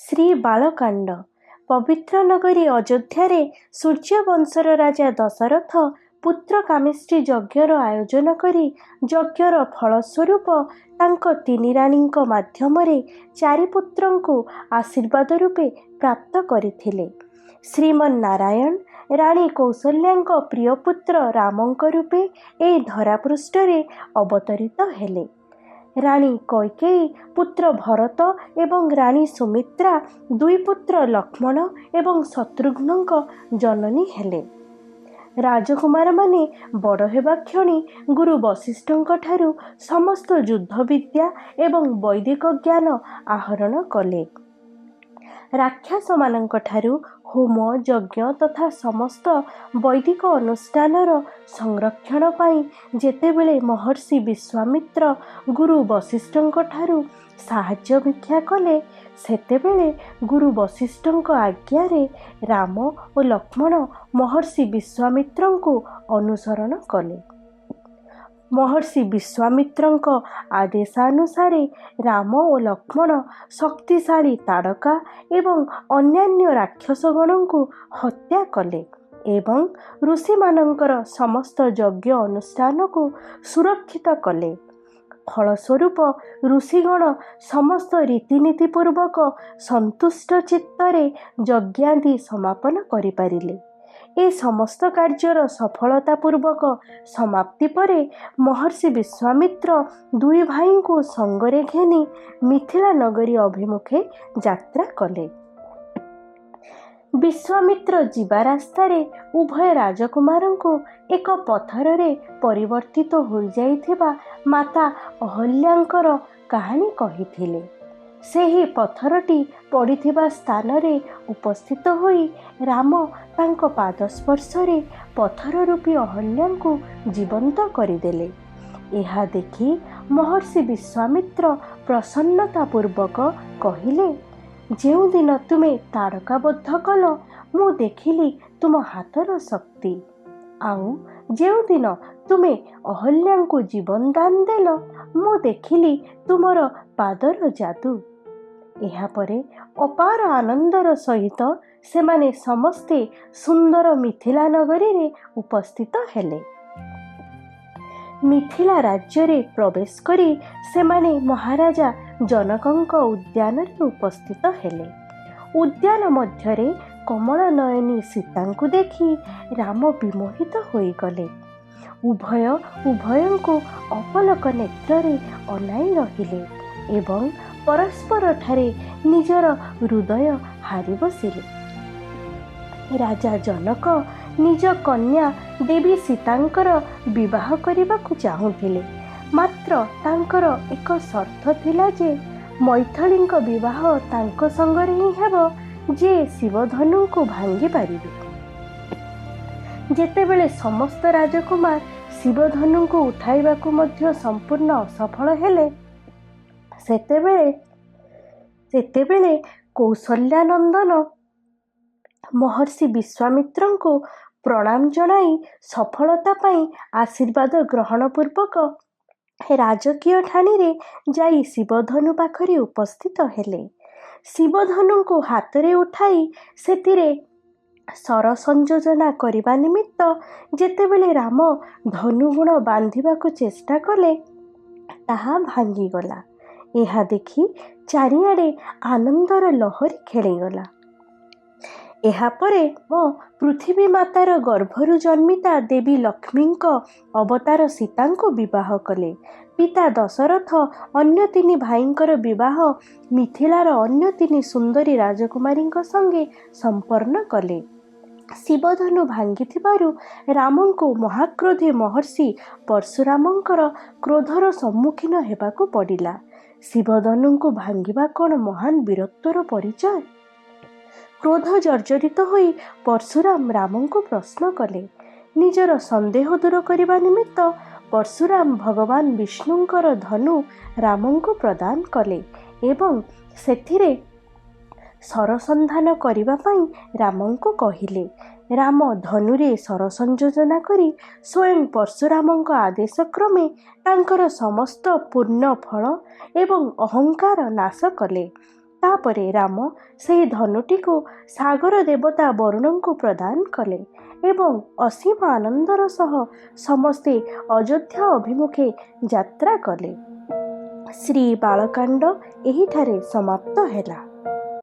ଶ୍ରୀ ବାଳକାଣ୍ଡ। ପବିତ୍ର ନଗରୀ ଅଯୋଧ୍ୟାରେ ସୂର୍ଯ୍ୟବଂଶର ରାଜା ଦଶରଥ ପୁତ୍ର କାମେଷ୍ଟି ଯଜ୍ଞର ଆୟୋଜନ କରି ଯଜ୍ଞର ଫଳସ୍ୱରୂପ ତାଙ୍କ ତିନି ରାଣୀଙ୍କ ମାଧ୍ୟମରେ ଚାରି ପୁତ୍ରଙ୍କୁ ଆଶୀର୍ବାଦ ରୂପେ ପ୍ରାପ୍ତ କରିଥିଲେ। ଶ୍ରୀମନ୍ ନାରାୟଣ ରାଣୀ କୌଶଲ୍ୟାଙ୍କ ପ୍ରିୟ ପୁତ୍ର ରାମଙ୍କ ରୂପେ ଏହି ଧରାପୃଷ୍ଠରେ ଅବତରିତ ହେଲେ। ରାଣୀ କୈକେୟୀ ପୁତ୍ର ଭରତ ଏବଂ ରାଣୀ ସୁମିତ୍ରା ଦୁଇ ପୁତ୍ର ଲକ୍ଷ୍ମଣ ଏବଂ ଶତ୍ରୁଘ୍ନଙ୍କ ଜନନୀ ହେଲେ। ରାଜକୁମାରମାନେ ବଡ଼ ହେବା କ୍ଷଣି ଗୁରୁ ବଶିଷ୍ଠଙ୍କଠାରୁ ସମସ୍ତ ଯୁଦ୍ଧବିଦ୍ୟା ଏବଂ ବୈଦିକ ଜ୍ଞାନ ଆହରଣ କଲେ। ରାକ୍ଷସମାନଙ୍କଠାରୁ ହୋମ ଯଜ୍ଞ ତଥା ସମସ୍ତ ବୈଦିକ ଅନୁଷ୍ଠାନର ସଂରକ୍ଷଣ ପାଇଁ ଯେତେବେଳେ ମହର୍ଷି ବିଶ୍ୱାମିତ୍ର ଗୁରୁ ବଶିଷ୍ଠଙ୍କଠାରୁ ସାହାଯ୍ୟ ଭିକ୍ଷା କଲେ, ସେତେବେଳେ ଗୁରୁ ବଶିଷ୍ଠଙ୍କ ଆଜ୍ଞାରେ ରାମ ଓ ଲକ୍ଷ୍ମଣ ମହର୍ଷି ବିଶ୍ୱାମିତ୍ରଙ୍କୁ ଅନୁସରଣ କଲେ। ମହର୍ଷି ବିଶ୍ୱାମିତ୍ରଙ୍କ ଆଦେଶାନୁସାରେ ରାମ ଓ ଲକ୍ଷ୍ମଣ ଶକ୍ତିଶାଳୀ ତାଡ଼କା ଏବଂ ଅନ୍ୟାନ୍ୟ ରାକ୍ଷସଗଣଙ୍କୁ ହତ୍ୟା କଲେ ଏବଂ ଋଷିମାନଙ୍କର ସମସ୍ତ ଯଜ୍ଞ ଅନୁଷ୍ଠାନକୁ ସୁରକ୍ଷିତ କଲେ। ଫଳସ୍ୱରୂପ ଋଷିଗଣ ସମସ୍ତ ରୀତିନୀତି ପୂର୍ବକ ସନ୍ତୁଷ୍ଟ ଚିତ୍ତରେ ଯଜ୍ଞାଦି ସମାପନ କରିପାରିଲେ। ଏ ସମସ୍ତ କାର୍ଯ୍ୟର ସଫଳତା ପୂର୍ବକ ସମାପ୍ତି ପରେ ମହର୍ଷି ବିଶ୍ୱାମିତ୍ର ଦୁଇ ଭାଇଙ୍କୁ ସଙ୍ଗରେ ଘେନି ମିଥିଳା ନଗରୀ ଅଭିମୁଖେ ଯାତ୍ରା କଲେ। ବିଶ୍ୱାମିତ୍ର ଯିବା ରାସ୍ତାରେ ଉଭୟ ରାଜକୁମାରଙ୍କୁ ଏକ ପଥରରେ ପରିବର୍ତ୍ତିତ ହୋଇଯାଇଥିବା ମାତା ଅହଲ୍ୟାଙ୍କର କାହାଣୀ କହିଥିଲେ। ସେହି ପଥରଟି ପଡ଼ିଥିବା ସ୍ଥାନରେ ଉପସ୍ଥିତ ହୋଇ ରାମ ତାଙ୍କ ପାଦ ସ୍ପର୍ଶରେ ପଥର ରୂପୀ ଅହଲ୍ୟାଙ୍କୁ ଜୀବନ୍ତ କରିଦେଲେ। ଏହା ଦେଖି ମହର୍ଷି ବିଶ୍ୱାମିତ୍ର ପ୍ରସନ୍ନତା ପୂର୍ବକ କହିଲେ, ଯେଉଁଦିନ ତୁମେ ତାଡ଼କାବଦ୍ଧ କଲ, ମୁଁ ଦେଖିଲି ତୁମ ହାତର ଶକ୍ତି, ଆଉ ଯେଉଁଦିନ ତୁମେ ଅହଲ୍ୟାଙ୍କୁ ଜୀବନଦାନ ଦେଲ, ମୁଁ ଦେଖିଲି ତୁମର ପାଦର ଯାଦୁ। ଏହାପରେ ଅପାର ଆନନ୍ଦର ସହିତ ସେମାନେ ସମସ୍ତେ ସୁନ୍ଦର ମିଥିଳା ନଗରୀରେ ଉପସ୍ଥିତ ହେଲେ। ମିଥିଳା ରାଜ୍ୟରେ ପ୍ରବେଶ କରି ସେମାନେ ମହାରାଜା ଜନକଙ୍କ ଉଦ୍ୟାନରେ ଉପସ୍ଥିତ ହେଲେ। ଉଦ୍ୟାନ ମଧ୍ୟରେ କମଳ ନୟନୀ ସୀତାଙ୍କୁ ଦେଖି ରାମ ବିମୋହିତ ହୋଇଗଲେ। ଉଭୟ ଉଭୟଙ୍କୁ ଅପଲକ ନେତ୍ରରେ ଅନାଇ ରହିଲେ ଏବଂ ପରସ୍ପରଠାରେ ନିଜର ହୃଦୟ ହାରି ବସିଲେ। ରାଜା ଜନକ ନିଜ କନ୍ୟା ଦେବୀ ସୀତାଙ୍କର ବିବାହ କରିବାକୁ ଚାହୁଁଥିଲେ, ମାତ୍ର ତାଙ୍କର ଏକ ସର୍ତ୍ତ ଥିଲା ଯେ ମୈଥଳୀଙ୍କ ବିବାହ ତାଙ୍କ ସଙ୍ଗରେ ହିଁ ହେବ ଯିଏ ଶିବଧନୁଙ୍କୁ ଭାଙ୍ଗି ପାରିବେ। ଯେତେବେଳେ ସମସ୍ତ ରାଜକୁମାର ଶିବଧନୁଙ୍କୁ ଉଠାଇବାକୁ ମଧ୍ୟ ସମ୍ପୂର୍ଣ୍ଣ ଅସଫଳ ହେଲେ, ସେତେବେଳେ କୌଶଲ୍ୟାନନ୍ଦନ ମହର୍ଷି ବିଶ୍ୱାମିତ୍ରଙ୍କୁ ପ୍ରଣାମ ଜଣାଇ ସଫଳତା ପାଇଁ ଆଶୀର୍ବାଦ ଗ୍ରହଣ ପୂର୍ବକ ରାଜକୀୟ ଠାଣିରେ ଯାଇ ଶିବଧନୁ ପାଖରେ ଉପସ୍ଥିତ ହେଲେ। ଶିବଧନୁଙ୍କୁ ହାତରେ ଉଠାଇ ସେଥିରେ ଶର ସଂଯୋଜନା କରିବା ନିମିତ୍ତ ଯେତେବେଳେ ରାମ ଧନୁଗୁଣ ବାନ୍ଧିବାକୁ ଚେଷ୍ଟା କଲେ, ତାହା ଭାଙ୍ଗିଗଲା। ଏହା ଦେଖି ଚାରିଆଡ଼େ ଆନନ୍ଦର ଲହରୀ ଖେଳିଗଲା। ଏହାପରେ ମୋ ପୃଥିବୀ ମାତାର ଗର୍ଭରୁ ଜନ୍ମିତା ଦେବୀ ଲକ୍ଷ୍ମୀଙ୍କ ଅବତାର ସୀତାଙ୍କୁ ବିବାହ କଲେ। ପିତା ଦଶରଥ ଅନ୍ୟ ତିନି ଭାଇଙ୍କର ବିବାହ ମିଥିଳାର ଅନ୍ୟ ତିନି ସୁନ୍ଦରୀ ରାଜକୁମାରୀଙ୍କ ସଙ୍ଗେ ସମ୍ପନ୍ନ କଲେ। ଶିବଧନୁ ଭାଙ୍ଗିଥିବାରୁ ରାମଙ୍କୁ ମହାକ୍ରୋଧୀ ମହର୍ଷି ପରଶୁରାମଙ୍କର କ୍ରୋଧର ସମ୍ମୁଖୀନ ହେବାକୁ ପଡ଼ିଲା। ଶିବଧନୁଙ୍କୁ ଭାଙ୍ଗିବା କ'ଣ ମହାନ ବୀରତ୍ୱର ପରିଚୟ? କ୍ରୋଧ ଜର୍ଜରିତ ହୋଇ ପରଶୁରାମ ରାମଙ୍କୁ ପ୍ରଶ୍ନ କଲେ। ନିଜର ସନ୍ଦେହ ଦୂର କରିବା ନିମିତ୍ତ ପରଶୁରାମ ଭଗବାନ ବିଷ୍ଣୁଙ୍କର ଧନୁ ରାମଙ୍କୁ ପ୍ରଦାନ କଲେ ଏବଂ ସେଥିରେ ଶରସନ୍ଧାନ କରିବା ପାଇଁ ରାମଙ୍କୁ କହିଲେ। ରାମ ଧନୁରେ ଶର ସଂଯୋଜନା କରି ସ୍ୱୟଂ ପରଶୁରାମଙ୍କ ଆଦେଶ କ୍ରମେ ତାଙ୍କର ସମସ୍ତ ପୂର୍ଣ୍ଣ ଫଳ ଏବଂ ଅହଙ୍କାର ନାଶ କଲେ। ତାପରେ ରାମ ସେହି ଧନୁଟିକୁ ସାଗର ଦେବତା ବରୁଣଙ୍କୁ ପ୍ରଦାନ କଲେ ଏବଂ ଅସୀମ ଆନନ୍ଦର ସହ ସମସ୍ତେ ଅଯୋଧ୍ୟା ଅଭିମୁଖେ ଯାତ୍ରା କଲେ। ଶ୍ରୀ ବାଳକାଣ୍ଡ ଏହିଠାରେ ସମାପ୍ତ ହେଲା।